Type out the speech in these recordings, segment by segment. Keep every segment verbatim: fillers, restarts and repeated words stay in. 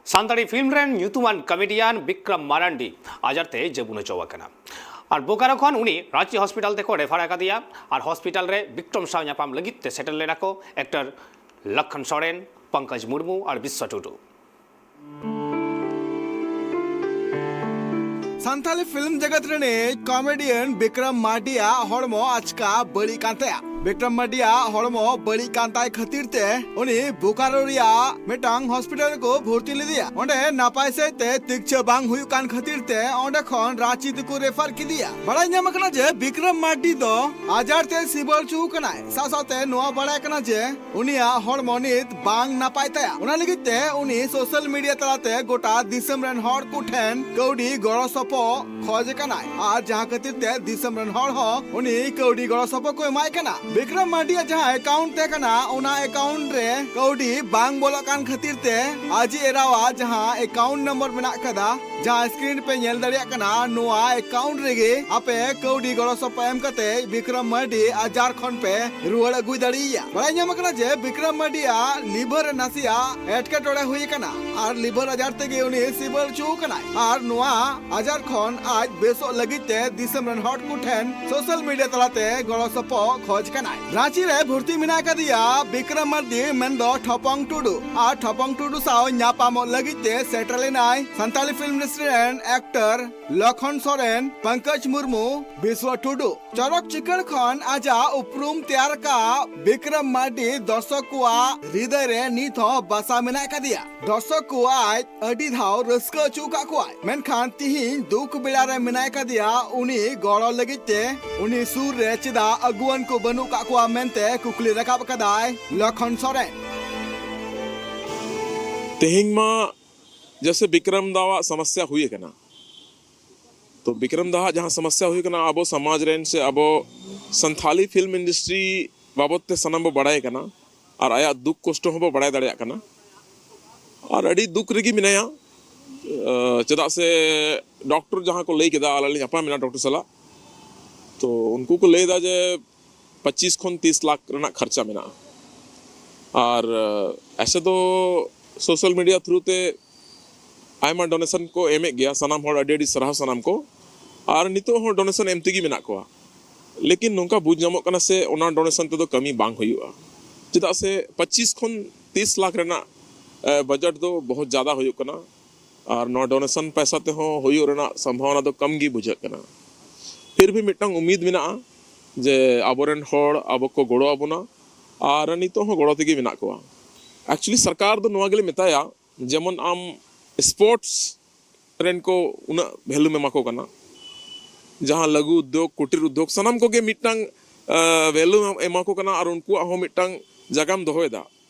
Santali film ᱨᱮᱱ ᱧᱩᱛᱩᱢᱟᱱ comedian Bikram Marandi ᱟᱡᱟᱨ ᱛᱮ ᱡᱟᱹᱵᱩᱱ ᱚᱪᱚ ᱟᱠᱟᱱᱟ ᱟᱨ ᱵᱳᱠᱟᱨᱳ ᱠᱷᱚᱱ ᱩᱱᱤ ᱨᱟᱸᱪᱤ ᱦᱚᱥᱯᱤᱴᱟᱞ ᱛᱮᱠᱚ ᱨᱮᱯᱷᱟᱨ ᱟᱠᱟᱫᱮᱭᱟ ᱟᱨ ᱦᱚᱥᱯᱤᱴᱟᱞ ᱨᱮ ᱵᱤᱠᱨᱚᱢ ᱥᱟᱶ ᱧᱟᱯᱟᱢ ᱞᱟᱹᱜᱤᱫ ᱛᱮ ᱥᱮᱴᱮᱨ ᱞᱮᱱᱟ ᱠᱚ ᱮᱠᱴᱚᱨ ᱞᱚᱠᱠᱷᱚᱱ ᱥᱚᱨᱮᱱ, ᱯᱚᱝᱠᱚᱡᱽ ᱢᱩᱨᱢᱩ ᱟᱨ ᱵᱤᱥᱣᱟ ᱴᱩᱰᱩ᱾ ᱥᱟᱱᱛᱟᱞᱤ ᱯᱷᱤᱞᱢ ᱡᱮᱜᱮᱛ ᱨᱤᱱᱤᱡ ᱠᱚᱢᱮᱰᱤᱭᱟᱱ ᱵᱤᱠᱨᱚᱢ ᱢᱟᱨᱰᱤᱭᱟᱜ ᱦᱚᱲᱢᱚ ᱟᱪᱠᱟ ᱵᱟᱹᱲᱤᱡ ᱠᱟᱱ ᱛᱟᱭᱟ᱾ ᱵᱤᱠᱨᱚᱢ ᱢᱟᱨᱰᱤᱭᱟᱜ ᱦᱚᱲᱢᱚ ᱵᱟᱹᱲᱤᱡ ᱠᱟᱱ ᱛᱟᱭ ᱠᱷᱟᱹᱛᱤᱨ ᱛᱮ ᱩᱱᱤ ᱵᱳᱠᱟᱨᱳ ᱨᱮᱭᱟᱜ ᱢᱤᱫᱴᱟᱝ ᱦᱚᱥᱯᱤᱴᱟᱞ ᱨᱮᱠᱚ ᱵᱷᱚᱨᱛᱤ ᱞᱮᱫᱮᱭᱟ᱾ ᱚᱸᱰᱮ ᱱᱟᱯᱟᱭ ᱥᱟᱹᱦᱤᱡ ᱛᱮ ᱛᱤᱠᱪᱷᱟᱹ ᱵᱟᱝ ᱦᱩᱭᱩᱜ ᱠᱟᱱ ᱠᱷᱟᱹᱛᱤᱨ ᱛᱮ ᱚᱸᱰᱮ ᱠᱷᱚᱱ ᱨᱟᱸᱪᱤ ᱛᱮᱠᱚ ᱨᱮᱯᱷᱟᱨ ᱠᱮᱫᱮᱭᱟ᱾ ᱵᱟᱲᱟᱭ ᱧᱟᱢ ᱟᱠᱟᱱᱟ ᱡᱮ ᱵᱤᱠᱨᱚᱢ ᱢᱟᱨᱰᱤ ᱫᱚ ᱟᱡᱟᱨ ᱛᱮ ᱥᱤᱵᱟᱹᱲ ᱦᱚᱪᱚ ᱟᱠᱟᱱᱟᱭ᱾ ᱥᱟᱶ ᱥᱟᱶᱛᱮ ᱱᱚᱣᱟ ᱵᱟᱲᱟᱭ ᱠᱟᱱᱟ ᱡᱮ ᱩᱱᱤᱭᱟᱜ ᱦᱚᱲᱢᱚ ᱱᱤᱛ ᱵᱟᱝ ᱱᱟᱯᱟᱭ ᱛᱟᱭᱟ᱾ ᱚᱱᱟ ᱞᱟᱹᱜᱤᱫ ᱛᱮ ᱩᱱᱤ ᱥᱳᱥᱟᱞ ᱢᱤᱰᱤᱭᱟ ᱛᱟᱞᱟᱛᱮ ᱜᱚᱴᱟ ᱫᱤᱥᱚᱢ ᱨᱮᱱ ᱦᱚᱲ ᱠᱚ ᱴᱷᱮᱱ ᱠᱟᱹᱣᱰᱤ ᱜᱚᱲᱚ ᱥᱚᱯᱚᱦᱚᱫ ᱠᱷᱚᱡ ᱠᱟᱱᱟᱭ ᱟᱨ ᱡᱟᱦᱟᱸ ᱠᱷᱟᱹᱛᱤᱨ ᱛᱮ ᱫᱤᱥᱚᱢ ᱨᱮᱱ ᱦᱚᱲ ᱦᱚᱸ ᱩᱱᱤ ᱠᱟᱹᱣᱰᱤ ᱜᱚᱲᱚ ᱥᱚᱯᱚᱦᱚᱫ ᱠᱚ ᱮᱢᱟᱭ ᱠᱟᱱᱟ᱾ ᱵᱤᱠᱨᱚᱢ ᱢᱟᱨᱰᱤᱭᱟᱜ ᱡᱟᱦᱟᱸ ᱮᱠᱟᱣᱩᱱᱴ ᱛᱟᱦᱮᱸ ᱠᱟᱱᱟ, ᱚᱱᱟ ᱮᱠᱟᱣᱩᱱᱴ ᱨᱮ ᱠᱟᱹᱣᱰᱤ ᱵᱟᱝ ᱵᱚᱞᱚᱜ ᱠᱟᱱ ᱠᱷᱟᱹᱛᱤᱨ ᱛᱮ ᱟᱡᱤᱡ ᱮᱨᱟᱣᱟᱜ ᱡᱟᱦᱟᱸ ᱮᱠᱟᱣᱩᱱᱴ ᱱᱚᱢᱵᱚᱨ ᱢᱮᱱᱟᱜ ᱠᱟᱫᱟ, ᱡᱟᱦᱟᱸ ᱥᱠᱨᱤᱱ ᱯᱮ ᱧᱮᱞ ᱫᱟᱲᱮᱭᱟᱜ ᱠᱟᱱᱟ, ᱱᱚᱣᱟ ᱮᱠᱟᱣᱩᱱᱴ ᱨᱮᱜᱮ ᱟᱯᱮ ᱠᱟᱹᱣᱰᱤ ᱜᱚᱲᱚ ᱥᱚᱯᱚᱦᱚᱫ ᱮᱢ ᱠᱟᱛᱮ ᱵᱤᱠᱨᱚᱢ ᱢᱟᱨᱰᱤ ᱟᱡᱟᱨ ᱠᱷᱚᱱ ᱯᱮ ᱨᱩᱣᱟᱹᱲ ᱟᱹᱜᱩ ᱫᱟᱲᱮᱭᱟᱭᱟ᱾ ᱵᱟᱲᱟᱭ ᱧᱟᱢ ᱟᱠᱟᱱᱟ ᱡᱮ ᱵᱤᱠᱨᱚᱢ ᱢᱟᱨᱰᱤᱭᱟᱜ ᱞᱤᱵᱷᱟᱨ ᱨᱮ ᱱᱟᱥᱮᱭᱟᱜ ᱮᱴᱠᱮᱴᱚᱬᱮ ᱦᱩᱭ ᱟᱠᱟᱱᱟ ᱟᱨ ᱞᱤᱵᱷᱟᱨ ᱟᱡᱟᱨ ᱛᱮᱜᱮ ᱩᱱᱤ ᱥᱤᱵᱟᱹᱲ ᱦᱚᱪᱚ ᱟᱠᱟᱱᱟᱭ ᱟᱨ ᱱᱚᱣᱟ ᱟᱡᱟᱨ ᱠᱷᱚᱱ ᱟᱡ ᱵᱮᱥᱚᱜ ᱞᱟᱹᱜᱤᱫ ᱛᱮ ᱫᱤᱥᱚᱢ ᱨᱮᱱ ᱦᱚᱲ ᱠᱚ ᱴᱷᱮᱱ ᱥᱳᱥᱟᱞ ᱢᱤᱰᱤᱭᱟ ᱛᱟᱞᱟᱛᱮ ᱜᱚᱲᱚ ᱥᱚᱯᱚᱦᱚᱫ ᱠᱷᱚᱡ ᱠᱟᱱᱟᱭ᱾ ᱨᱟᱸᱪᱤ ᱨᱮ ᱵᱷᱚᱨᱛᱤ ᱢᱮᱱᱟᱭ ᱠᱟᱫᱮᱭᱟ ᱵᱤᱠᱨᱚᱢ ᱢᱟᱨᱰᱤ, ᱢᱮᱱᱫᱚ ᱴᱷᱚᱯᱚᱝ ᱴᱩᱰᱩ, ᱟᱨ ᱴᱷᱚᱯᱚᱝ ᱴᱩᱰᱩ ᱥᱟᱶ ᱧᱟᱯᱟᱢᱚᱜ ᱞᱟᱹᱜᱤᱫ ᱛᱮ ᱥᱮᱴᱮᱨ ᱞᱮᱱᱟᱭ ᱥᱟᱱᱛᱟᱞᱤ ᱯᱷᱤᱞᱢ ᱤᱱᱰᱟᱥᱴᱨᱤ ᱨᱮᱱ ᱮᱠᱴᱚᱨ ᱞᱚᱠᱷᱚᱱ ᱥᱚᱨᱮᱱ, ᱯᱚᱝᱠᱚᱡᱽ ᱢᱩᱨᱢᱩ, ᱵᱤᱥᱣᱟ ᱴᱩᱰᱩ᱾ ᱪᱚᱨᱚᱠ ᱪᱤᱠᱟᱹᱲ ᱠᱷᱚᱱ ᱟᱡᱟᱜ ᱩᱯᱨᱩᱢ ᱛᱮᱭᱟᱨ ᱟᱠᱟᱫ ᱵᱤᱠᱨᱚᱢ ᱢᱟᱨᱰᱤ ᱫᱚᱨᱥᱚᱠ ᱠᱚᱣᱟᱜ ᱦᱨᱤᱫᱟᱹᱭ ᱨᱮ ᱱᱤᱛ ᱦᱚᱸ ᱵᱟᱥᱟ ᱢᱮᱱᱟᱜ ᱟᱠᱟᱫᱮᱭᱟ᱾ ᱫᱚᱨᱥᱚᱠ ᱠᱚ ᱟᱡ ᱟᱹᱰᱤ ᱫᱷᱟᱣ ᱨᱟᱹᱥᱠᱟᱹ ᱦᱚᱪᱚ ᱟᱠᱟᱫ ᱠᱚᱣᱟᱭ, ᱢᱮᱱᱠᱷᱟᱱ ᱛᱤᱦᱤᱧ ᱫᱩᱠ ᱵᱮᱲᱟ ᱨᱮ ᱢᱮᱱᱟᱭ ᱟᱠᱟᱫᱮᱭᱟ᱾ ᱩᱱᱤ ᱜᱚᱲᱚ ᱞᱟᱹᱜᱤᱫ ᱛᱮ ᱩᱱᱤ ᱥᱩᱨ ᱨᱮ ᱪᱮᱫᱟᱜ ᱟᱹᱜᱩᱣᱟᱹᱱ ᱠᱚ ᱵᱟᱹᱱᱩᱜ ᱟᱠᱟᱫ ᱠᱚᱣᱟ ᱢᱮᱱᱛᱮ ᱠᱩᱠᱞᱤ ᱨᱟᱠᱟᱵ ᱟᱠᱟᱫᱟᱭ ᱞᱚᱠᱷᱚᱱ ᱥᱚᱨᱮᱱ᱾ ᱛᱮᱦᱮᱧ ᱢᱟ ᱡᱮᱥᱮ ᱵᱤᱠᱨᱚᱢ ᱫᱟᱣᱟᱜ ᱥᱚᱢᱚᱥᱥᱟ ᱦᱩᱭ ᱟᱠᱟᱱᱟ, ᱛᱚ ᱵᱤᱠᱨᱚᱢ ᱫᱟᱣᱟᱜ ᱡᱟᱦᱟᱸ ᱥᱚᱢᱚᱥᱥᱟ ᱦᱩᱭ ᱟᱠᱟᱱᱟ, ᱟᱵᱚ ᱥᱚᱢᱟᱡᱽ ᱨᱮᱱ ᱥᱮ ᱟᱵᱚ ᱥᱟᱱᱛᱷᱟᱞᱤ ᱯᱷᱤᱞᱢ ᱤᱱᱰᱟᱥᱴᱨᱤ ᱵᱟᱵᱚᱫ ᱛᱮ ᱥᱟᱱᱟᱢ ᱵᱚ ᱵᱟᱲᱟᱭ ᱠᱟᱱᱟ ᱟᱨ ᱟᱭᱟᱜ ᱫᱩᱠ ᱠᱚᱥᱴᱚ ᱦᱚᱸᱵᱚ ᱵᱟᱲᱟᱭ ᱫᱟᱲᱮᱭᱟᱜ ᱠᱟᱱᱟ᱾ ᱟᱨ ᱟᱹᱰᱤ ᱫᱩᱠ ᱨᱮᱜᱮ ᱢᱮᱱᱟᱭᱟ᱾ ᱟᱸ, ᱪᱮᱫᱟᱜ ᱥᱮ ᱰᱚᱠᱴᱚᱨ ᱡᱟᱦᱟᱸ ᱠᱚ ᱞᱟᱹᱭ ᱠᱮᱫᱟ, ᱟᱞᱮ ᱞᱮ ᱧᱟᱯᱟᱢ ᱮᱱᱟ ᱰᱚᱠᱴᱚᱨ ᱥᱟᱞᱟᱜ, ᱛᱚ ᱩᱱᱠᱩ ᱠᱚ ᱞᱟᱹᱭ ᱮᱫᱟ ᱡᱮ ᱯᱚᱸᱪᱤᱥ ᱠᱷᱚᱱ ᱛᱤᱥ ᱞᱟᱠᱷ ᱨᱮᱱᱟᱜ ᱠᱷᱚᱨᱪᱟ ᱢᱮᱱᱟᱜᱼᱟ᱾ ᱟᱨ ᱟᱸ, ᱮᱥᱮ ᱫᱚ ᱥᱳᱥᱟᱞ ᱢᱤᱰᱤᱭᱟ ᱛᱷᱨᱩ ᱛᱮ ᱟᱭᱢᱟ ᱰᱳᱱᱮᱥᱚᱱ ᱠᱚ ᱮᱢᱮᱫ ᱜᱮᱭᱟ᱾ ᱥᱟᱱᱟᱢ ᱦᱚᱲ ᱟᱹᱰᱤ ᱟᱹᱰᱤ ᱥᱟᱨᱦᱟᱣ ᱥᱟᱱᱟᱢ ᱠᱚ᱾ ᱟᱨ ᱱᱤᱛᱚᱜ ᱦᱚᱸ ᱰᱳᱱᱮᱥᱚᱱ ᱮᱢ ᱛᱮᱜᱮ ᱢᱮᱱᱟᱜ ᱠᱚᱣᱟ᱾ ᱞᱮᱠᱤᱱ ᱱᱚᱝᱠᱟ ᱵᱩᱡᱽ ᱧᱟᱢᱚᱜ ᱠᱟᱱᱟ ᱥᱮ ᱚᱱᱟ ᱰᱳᱱᱮᱥᱚᱱ ᱛᱮᱫᱚ ᱠᱟᱹᱢᱤ ᱵᱟᱝ ᱦᱩᱭᱩᱜᱼᱟ᱾ ᱪᱮᱫᱟᱜ ᱥᱮ ᱯᱚᱸᱪᱤᱥ ᱠᱷᱚᱱ ᱛᱤᱥ ᱞᱟᱠᱷ ᱨᱮᱱᱟᱜ ᱵᱟᱡᱮᱴ ᱫᱚ ᱵᱚᱦᱩᱛ ᱡᱟᱫᱟ ᱦᱩᱭᱩᱜ ᱠᱟᱱᱟ᱾ ᱟᱨ ᱱᱚᱣᱟ ᱰᱳᱱᱮᱥᱚᱱ ᱯᱚᱭᱥᱟ ᱛᱮᱦᱚᱸ ᱦᱩᱭᱩᱜ ᱨᱮᱱᱟᱜ ᱥᱚᱢᱵᱷᱟᱵᱚᱱᱟ ᱫᱚ ᱠᱚᱢ ᱜᱮ ᱵᱩᱡᱷᱟᱹᱜ ᱠᱟᱱᱟ᱾ ᱯᱷᱤᱨ ᱵᱷᱤ ᱢᱤᱫᱴᱟᱝ ᱩᱢᱤᱫ ᱢᱮᱱᱟᱜᱼᱟ ᱡᱮ ᱟᱵᱚᱨᱮᱱ ᱦᱚᱲ ᱟᱵᱚ ᱠᱚ ᱜᱚᱲᱚ ᱟᱵᱚᱱᱟ᱾ ᱟᱨ ᱱᱤᱛᱚᱜ ᱦᱚᱸ ᱜᱚᱲᱚ ᱛᱮᱜᱮ ᱢᱮᱱᱟᱜ ᱠᱚᱣᱟ᱾ ᱮᱠᱪᱩᱭᱮᱞᱤ ᱥᱚᱨᱠᱟᱨ ᱫᱚ ᱱᱚᱣᱟ ᱜᱮᱞᱮ ᱢᱮᱛᱟᱭᱟ, ᱡᱮᱢᱚᱱ ᱟᱢ ᱥᱯᱳᱨᱴᱥ ᱨᱮᱱ ᱠᱚ ᱩᱱᱟᱹᱜ ᱵᱷᱮᱞᱩᱢ ᱮᱢᱟ ᱠᱚ ᱠᱟᱱᱟ, ᱡᱟᱦᱟᱸ ᱞᱟᱹᱜᱩ ᱩᱫᱽᱫᱳᱜᱽ, ᱠᱩᱴᱤᱨ ᱩᱫᱽᱫᱳᱜᱽ, ᱥᱟᱱᱟᱢ ᱠᱚᱜᱮ ᱢᱤᱫᱴᱟᱝ ᱵᱷᱮᱞᱩ ᱮᱢᱟ ᱠᱚ ᱠᱟᱱᱟ ᱟᱨ ᱩᱱᱠᱩᱣᱟᱜ ᱦᱚᱸ ᱢᱤᱫᱴᱟᱝ ᱡᱟᱭᱜᱟᱢ ᱫᱚᱦᱚᱭᱮᱫᱟ᱾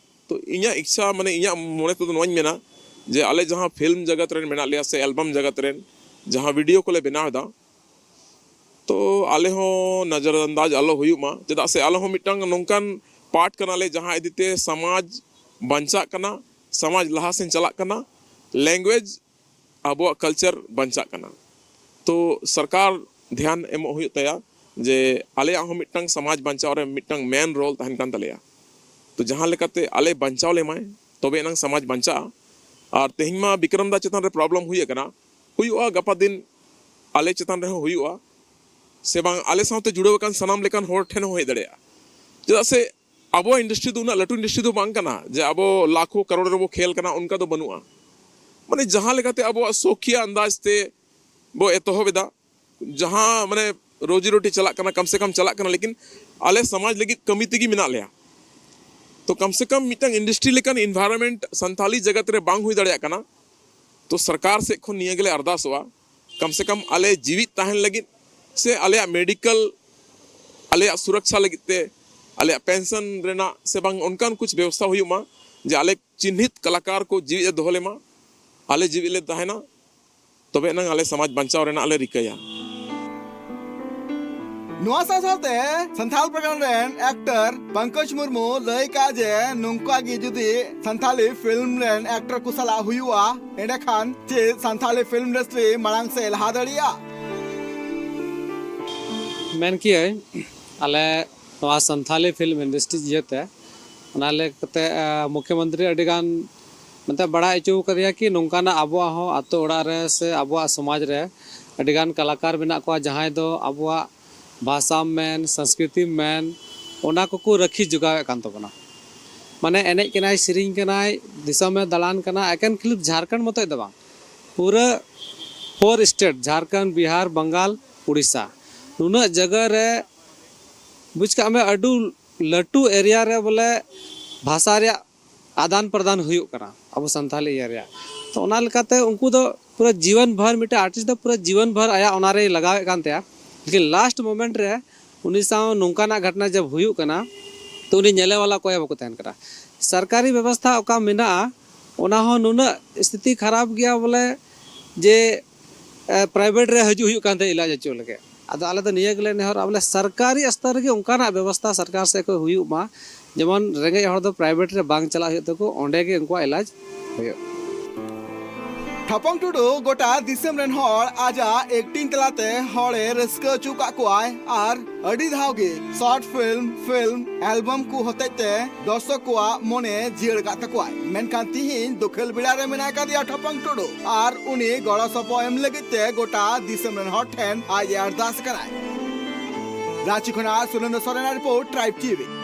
ᱛᱚ ᱤᱧᱟᱹᱜ ᱤᱪᱪᱷᱟ, ᱢᱟᱱᱮ ᱤᱧᱟᱹᱜ ᱢᱚᱱᱮ ᱛᱮᱫᱚ ᱱᱚᱣᱟᱧ ᱢᱮᱱᱟ ᱡᱮ ᱟᱞᱮ ᱡᱟᱦᱟᱸ ᱯᱷᱤᱞᱢ ᱡᱟᱜᱟᱛ ᱨᱮᱱ ᱢᱮᱱᱟᱜ ᱞᱮᱭᱟ ᱥᱮ ᱮᱞᱵᱟᱢ ᱡᱟᱜᱟᱛ ᱨᱮᱱ ᱡᱟᱦᱟᱸ ᱵᱷᱤᱰᱤᱭᱳ ᱠᱚᱞᱮ ᱵᱮᱱᱟᱣ ᱮᱫᱟ, ᱛᱚ ᱟᱞᱮ ᱦᱚᱸ ᱱᱚᱡᱚᱨ ᱟᱱᱫᱟᱡᱽ ᱟᱞᱚ ᱦᱩᱭᱩᱜ ᱢᱟ᱾ ᱪᱮᱫᱟᱜ ᱥᱮ ᱟᱞᱮ ᱦᱚᱸ ᱢᱤᱫᱴᱟᱝ ᱱᱚᱝᱠᱟᱱ ᱯᱟᱨᱴ ᱠᱟᱱᱟᱞᱮ ᱡᱟᱦᱟᱸ ᱤᱫᱤᱛᱮ ᱥᱚᱢᱟᱡᱽ ᱵᱟᱧᱪᱟᱜ ᱠᱟᱱᱟ, ᱥᱚᱢᱟᱡᱽ ᱞᱟᱦᱟ ᱥᱮᱱ ᱪᱟᱞᱟᱜ ᱠᱟᱱᱟ, ᱞᱮᱝᱜᱩᱭᱮᱡᱽ, ᱟᱵᱚᱣᱟᱜ ᱠᱟᱞᱪᱟᱨ ᱵᱟᱧᱪᱟᱜ ᱠᱟᱱᱟ᱾ ᱛᱚ ᱥᱚᱨᱠᱟᱨ ᱫᱷᱮᱭᱟᱱ ᱮᱢᱚᱜ ᱦᱩᱭᱩᱜ ᱛᱟᱭᱟ ᱡᱮ ᱟᱞᱮᱭᱟᱜ ᱦᱚᱸ ᱢᱤᱫᱴᱟᱝ ᱥᱚᱢᱟᱡᱽ ᱵᱟᱧᱪᱟᱣ ᱨᱮ ᱢᱤᱫᱴᱟᱝ ᱢᱮᱱ ᱨᱳᱞ ᱛᱟᱦᱮᱱ ᱠᱟᱱ ᱛᱟᱞᱮᱭᱟ᱾ ᱛᱚ ᱡᱟᱦᱟᱸ ᱞᱮᱠᱟᱛᱮ ᱟᱞᱮ ᱵᱟᱧᱪᱟᱣ ᱞᱮᱢᱟᱭ, ᱛᱚᱵᱮ ᱮᱱᱟᱝ ᱥᱚᱢᱟᱡᱽ ᱵᱟᱧᱪᱟᱜᱼᱟ᱾ ᱟᱨ ᱛᱮᱦᱮᱧ ᱢᱟ ᱵᱤᱠᱨᱚᱢ ᱫᱟ ᱪᱮᱛᱟᱱ ᱨᱮ ᱯᱨᱚᱵᱞᱮᱢ ᱦᱩᱭ ᱟᱠᱟᱱᱟ, ᱦᱩᱭᱩᱜᱼᱟ, ᱜᱟᱯᱟ ᱫᱤᱱ ᱟᱞᱮ ᱪᱮᱛᱟᱱ ᱨᱮᱦᱚᱸ ᱦᱩᱭᱩᱜᱼᱟ᱾ ᱥᱮ ᱵᱟᱝ ᱟᱞᱮ ᱥᱟᱶᱛᱮ ᱡᱩᱲᱟᱹᱣ ᱟᱠᱟᱱ ᱥᱟᱱᱟᱢ ᱞᱮᱠᱟᱱ ᱦᱚᱲ ᱴᱷᱮᱱ ᱦᱚᱸ ᱦᱮᱡ ᱫᱟᱲᱮᱭᱟᱜᱼᱟ᱾ ᱪᱮᱫᱟᱜ ᱥᱮ ᱟᱵᱚᱣᱟᱜ ᱤᱱᱰᱟᱥᱴᱨᱤ ᱫᱚ ᱩᱱᱟᱹᱜ ᱞᱟᱹᱴᱩ ᱤᱱᱰᱟᱥᱴᱨᱤ ᱫᱚ ᱵᱟᱝ ᱠᱟᱱᱟ ᱡᱮ ᱟᱵᱚ ᱞᱟᱠᱷᱚ ᱠᱟᱨᱳᱲ ᱨᱮᱵᱚ ᱠᱷᱮᱞ ᱠᱟᱱᱟ, ᱚᱱᱠᱟ ᱫᱚ ᱵᱟᱹᱱᱩᱜᱼᱟ᱾ ᱢᱟᱱᱮ ᱡᱟᱦᱟᱸ ᱞᱮᱠᱟᱛᱮ ᱟᱵᱚᱣᱟᱜ ᱥᱚᱠᱷᱤᱭᱟ ᱟᱱᱫᱟᱡᱽ ᱛᱮ ᱵᱚ ᱮᱛᱚᱦᱚᱵ ᱮᱫᱟ, ᱡᱟᱦᱟᱸ ᱢᱟᱱᱮ ᱨᱳᱡᱤ ᱨᱳᱴᱤ ᱪᱟᱞᱟᱜ ᱠᱟᱱᱟ, ᱠᱚᱢ ᱥᱮ ᱠᱚᱢ ᱪᱟᱞᱟᱜ ᱠᱟᱱᱟ, ᱞᱮᱠᱤᱱ ᱟᱞᱮ ᱥᱚᱢᱟᱡᱽ ᱞᱟᱹᱜᱤᱫ ᱠᱟᱹᱢᱤ ᱛᱮᱜᱮ ᱢᱮᱱᱟᱜ ᱞᱮᱭᱟ᱾ ᱛᱚ ᱠᱚᱢ ᱥᱮ ᱠᱚᱢ ᱢᱤᱫᱴᱟᱝ ᱤᱱᱰᱟᱥᱴᱨᱤ ᱞᱮᱠᱟᱱ ᱤᱱᱵᱷᱟᱭᱨᱚᱱᱢᱮᱱᱴ ᱥᱟᱱᱛᱟᱞᱤ ᱡᱟᱜᱟᱛ ᱨᱮ ᱵᱟᱝ ᱦᱩᱭ ᱫᱟᱲᱮᱭᱟᱜ ᱠᱟᱱᱟ᱾ ᱛᱚ ᱥᱚᱨᱠᱟᱨ ᱥᱮᱫ ᱠᱷᱚᱱ ᱱᱤᱭᱟᱹ ᱜᱮᱞᱮ ᱟᱨᱫᱟᱥᱚᱜᱼᱟ, ᱠᱚᱢ ᱥᱮ ᱠᱚᱢ ᱟᱞᱮ ᱡᱤᱣᱤᱫ ᱛᱟᱦᱮᱱ ᱞᱟᱹᱜᱤᱫ ᱥᱮ ᱟᱞᱮᱭᱟᱜ ᱢᱮᱰᱤᱠᱮᱞ, ᱟᱞᱮᱭᱟᱜ ᱥᱩᱨᱚᱠᱪᱷᱟ ᱞᱟᱹᱜᱤᱫ ᱛᱮ, ᱟᱞᱮᱭᱟᱜ ᱯᱮᱱᱥᱚᱱ ᱨᱮᱱᱟᱜ ᱥᱮ ᱵᱟᱝ ᱚᱱᱠᱟᱱ ᱠᱩᱪ ᱵᱮᱵᱚᱥᱛᱷᱟ ᱦᱩᱭᱩᱜ ᱢᱟ ᱡᱮ ᱟᱞᱮ ᱪᱤᱱᱦᱤᱛ ᱠᱟᱞᱟᱠᱟᱨ ᱠᱚ ᱡᱤᱣᱤᱫ ᱮ ᱫᱚᱦᱚ ᱞᱮᱢᱟ, ᱟᱞᱮ ᱡᱤᱣᱤᱫ ᱞᱮ ᱛᱟᱦᱮᱱᱟ, ᱛᱚᱵᱮ ᱮᱱᱟᱝ ᱟᱞᱮ ᱥᱚᱢᱟᱡᱽ ᱵᱟᱧᱪᱟᱣ ᱨᱮᱱᱟᱜ ᱞᱮ ᱨᱤᱠᱟᱹᱭᱟ᱾ ᱱᱚᱣᱟ ᱥᱟᱶ ᱥᱟᱶᱛᱮ ᱥᱟᱱᱛᱷᱟᱞ ᱯᱟᱨᱜᱟᱱᱟ ᱨᱮᱱ ᱮᱠᱴᱚᱨ ᱯᱚᱝᱠᱚᱡᱽ ᱢᱩᱨᱢᱩ ᱞᱟᱹᱭ ᱠᱟᱜ ᱡᱮ ᱱᱚᱝᱠᱟ ᱜᱮ ᱡᱩᱫᱤ ᱥᱟᱱᱛᱷᱟᱞᱤ ᱯᱷᱤᱞᱢ ᱨᱮᱱ ᱮᱠᱴᱚᱨ ᱠᱚ ᱥᱟᱞᱟᱜ ᱦᱩᱭᱩᱜᱼᱟ, ᱮᱸᱰᱮᱠᱷᱟᱱ ᱪᱮᱫ ᱥᱟᱱᱛᱷᱟᱞᱤ ᱯᱷᱤᱞᱢ ᱤᱱᱰᱟᱥᱴᱨᱤ ᱢᱟᱲᱟᱝ ᱥᱮᱫ ᱞᱟᱦᱟ ᱫᱟᱲᱮᱭᱟᱜᱼᱟ? ᱢᱮᱱ ᱠᱤᱭᱟᱹᱧ, ᱟᱞᱮ ᱱᱚᱣᱟ ᱥᱟᱱᱛᱷᱟᱞᱤ ᱯᱷᱤᱞᱢ ᱤᱱᱰᱟᱥᱴᱨᱤ ᱤᱭᱟᱹᱛᱮ, ᱚᱱᱟ ᱞᱮᱠᱟᱛᱮ, ᱟ, ᱢᱩᱠᱷᱭᱚᱢᱚᱱᱛᱨᱤ ᱟᱹᱰᱤᱜᱟᱱ ᱢᱮᱱᱛᱮ ᱵᱟᱲᱟᱭ ᱦᱚᱪᱚ ᱠᱟᱫᱮᱭᱟ ᱠᱤ ᱱᱚᱝᱠᱟᱱᱟᱜ ᱟᱵᱚᱣᱟᱜ ᱦᱚᱸ ᱟᱛᱳ ᱚᱲᱟᱜ ᱨᱮ ᱥᱮ ᱟᱵᱚᱣᱟᱜ ᱥᱚᱢᱟᱡᱽ ᱨᱮ ᱟᱹᱰᱤᱜᱟᱱ ᱠᱟᱞᱟᱠᱟᱨ ᱢᱮᱱᱟᱜ ᱠᱚᱣᱟ, ᱡᱟᱦᱟᱸᱭ ᱫᱚ ᱟᱵᱚᱣᱟᱜ ᱵᱷᱟᱥᱟᱢ ᱢᱮᱱ, ᱥᱚᱝᱥᱠᱨᱤᱛᱤᱢ ᱢᱮᱱ, ᱚᱱᱟ ᱠᱚᱠᱚ ᱨᱟᱹᱠᱷᱤ ᱡᱚᱜᱟᱣᱮᱫ ᱠᱟᱱ ᱛᱟᱵᱚᱱᱟ᱾ ᱢᱟᱱᱮ ᱮᱱᱮᱡ ᱠᱟᱱᱟᱭ, ᱥᱮᱨᱮᱧ ᱠᱟᱱᱟᱭ, ᱫᱤᱥᱚᱢᱮ ᱫᱟᱬᱟᱱ ᱠᱟᱱᱟ, ᱮᱠᱮᱱ ᱠᱷᱟᱹᱞᱤ ᱡᱷᱟᱲᱠᱷᱚᱸᱰ ᱢᱚᱛᱚᱡ ᱫᱚ ᱵᱟᱝ, ᱯᱩᱨᱟᱹ four state, ᱡᱷᱟᱲᱠᱷᱚᱸᱰ, ᱵᱤᱦᱟᱨ, ᱵᱟᱝᱜᱟᱞ, ᱩᱲᱤᱥᱥᱟ, ᱱᱩᱱᱟᱹᱜ ᱡᱟᱭᱜᱟ ᱨᱮ ᱵᱩᱡᱽ ᱠᱟᱜ ᱢᱮ ᱟᱹᱰᱤ ᱞᱟᱹᱴᱩ ᱮᱨᱤᱭᱟ ᱨᱮ ᱵᱚᱞᱮ ᱵᱷᱟᱥᱟ ᱨᱮᱭᱟᱜ ᱟᱫᱟᱱ ᱯᱨᱚᱫᱟᱱ ᱦᱩᱭᱩᱜ ᱠᱟᱱᱟ ᱟᱵᱚ ᱥᱟᱱᱛᱟᱞᱤ ᱤᱭᱟᱹ ᱨᱮᱭᱟᱜ᱾ ᱛᱚ ᱚᱱᱟ ᱞᱮᱠᱟᱛᱮ ᱩᱱᱠᱩ ᱫᱚ ᱯᱩᱨᱟᱹ ᱡᱤᱭᱚᱱ ᱵᱷᱚᱨ, ᱢᱤᱫᱴᱮᱱ ᱟᱨᱴᱤᱥᱴ ᱫᱚ ᱯᱩᱨᱟᱹ ᱡᱤᱭᱚᱱ ᱵᱷᱚᱨ ᱟᱭᱟᱜ ᱚᱱᱟ ᱨᱮᱭ ᱞᱟᱜᱟᱣᱮᱫ ᱠᱟᱱ ᱛᱟᱭᱟ, ᱞᱮᱠᱤᱱ ᱞᱟᱥᱴ ᱢᱳᱢᱮᱱᱴ ᱨᱮ ᱩᱱᱤ ᱥᱟᱶ ᱱᱚᱝᱠᱟᱱᱟᱜ ᱜᱷᱚᱴᱱᱟ ᱡᱟᱵ ᱦᱩᱭᱩᱜ ᱠᱟᱱᱟ, ᱛᱚ ᱩᱱᱤ ᱧᱮᱞᱮ ᱣᱟᱞᱟ ᱚᱠᱚᱭ ᱦᱚᱸ ᱵᱟᱠᱚ ᱛᱟᱦᱮᱱ ᱠᱟᱱᱟ᱾ ᱥᱚᱨᱠᱟᱨᱤ ᱵᱮᱵᱚᱥᱛᱷᱟ ᱚᱠᱟ ᱢᱮᱱᱟᱜᱼᱟ, ᱚᱱᱟ ᱦᱚᱸ ᱱᱩᱱᱟᱹᱜ ᱥᱛᱷᱤᱛᱤ ᱠᱷᱟᱨᱟᱯ ᱜᱮᱭᱟ ᱵᱚᱞᱮ ᱡᱮ ᱯᱨᱟᱭᱵᱷᱮᱴ ᱨᱮ ᱦᱤᱡᱩᱜ ᱦᱩᱭᱩᱜ ᱠᱟᱱ ᱛᱟᱦᱮᱸ ᱤᱞᱟᱡᱽ ᱦᱚᱪᱚ ᱞᱟᱹᱜᱤᱫ᱾ ᱟᱫᱚ ᱟᱞᱮ ᱫᱚ ᱱᱤᱭᱟᱹ ᱜᱮᱞᱮ ᱱᱮᱦᱚᱨᱚᱜᱼᱟ ᱵᱚᱞᱮ ᱥᱚᱨᱠᱟᱨᱤ ᱥᱛᱚᱨ ᱨᱮᱜᱮ ᱚᱱᱠᱟᱱᱟᱜ ᱵᱮᱵᱚᱥᱛᱷᱟ ᱥᱚᱨᱠᱟᱨ ᱥᱮᱫ ᱠᱷᱚᱱ ᱦᱩᱭᱩᱜ ᱢᱟ, ᱡᱮᱢᱚᱱ ᱨᱮᱸᱜᱮᱡ ᱦᱚᱲ ᱫᱚ ᱯᱨᱟᱭᱵᱷᱮᱴ ᱨᱮ ᱵᱟᱝ ᱪᱟᱞᱟᱜ ᱦᱩᱭᱩᱜ ᱛᱟᱠᱚ, ᱚᱸᱰᱮ ᱜᱮ ᱩᱱᱠᱩᱣᱟᱜ ᱤᱞᱟᱡᱽ ᱦᱩᱭᱩᱜ᱾ ᱴᱷᱚᱯᱚᱝ ᱴᱩᱰᱩ ᱜᱚᱴᱟ ᱫᱤᱥᱚᱢ ᱨᱮᱱ ᱦᱚᱲ ᱟᱡᱟᱜ ᱮᱠᱴᱤᱝ ᱛᱟᱞᱟᱛᱮ ᱦᱚᱲᱮ ᱨᱟᱹᱥᱠᱟᱹ ᱦᱚᱪᱚ ᱠᱟᱜ ᱠᱚᱣᱟᱭ ᱟᱨ ᱟᱹᱰᱤ ᱫᱷᱟᱣ ᱜᱮ ᱥᱚᱨᱴ ᱯᱷᱤᱞᱢ, ᱯᱷᱤᱞᱢ, ᱮᱞᱵᱟᱢ ᱠᱚ ᱦᱚᱛᱮᱡ ᱛᱮ ᱫᱚᱨᱥᱚᱠ ᱠᱚᱣᱟᱜ ᱢᱚᱱᱮ ᱡᱤᱭᱟᱹᱲ ᱟᱠᱟᱫ ᱛᱟᱠᱚᱣᱟᱭ᱾ ᱢᱮᱱᱠᱷᱟᱱ ᱛᱤᱦᱤᱧ ᱫᱩᱠᱷᱟᱹᱞ ᱵᱮᱲᱟ ᱨᱮ ᱢᱮᱱᱟᱭ ᱠᱟᱫᱮᱭᱟ ᱴᱷᱚᱯᱚᱝ ᱴᱩᱰᱩ ᱟᱨ ᱩᱱᱤ ᱜᱚᱲᱚ ᱥᱚᱯᱚᱦᱚᱫ ᱮᱢ ᱞᱟᱹᱜᱤᱫ ᱛᱮ ᱜᱚᱴᱟ ᱫᱤᱥᱚᱢ ᱨᱮᱱ ᱦᱚᱲ ᱴᱷᱮᱱ ᱟᱡ ᱮ ᱟᱨᱫᱟᱥ ᱠᱟᱱᱟᱭ᱾ ᱨᱟᱸᱪᱤ ᱠᱷᱚᱱᱟᱜ ᱥᱩᱱᱮᱱᱫᱨᱚ ᱥᱚᱨᱮᱱᱟᱜ ᱨᱤᱯᱳᱨᱴ, ᱴᱨᱟᱭᱤᱵᱽ ᱴᱤᱵᱷᱤ᱾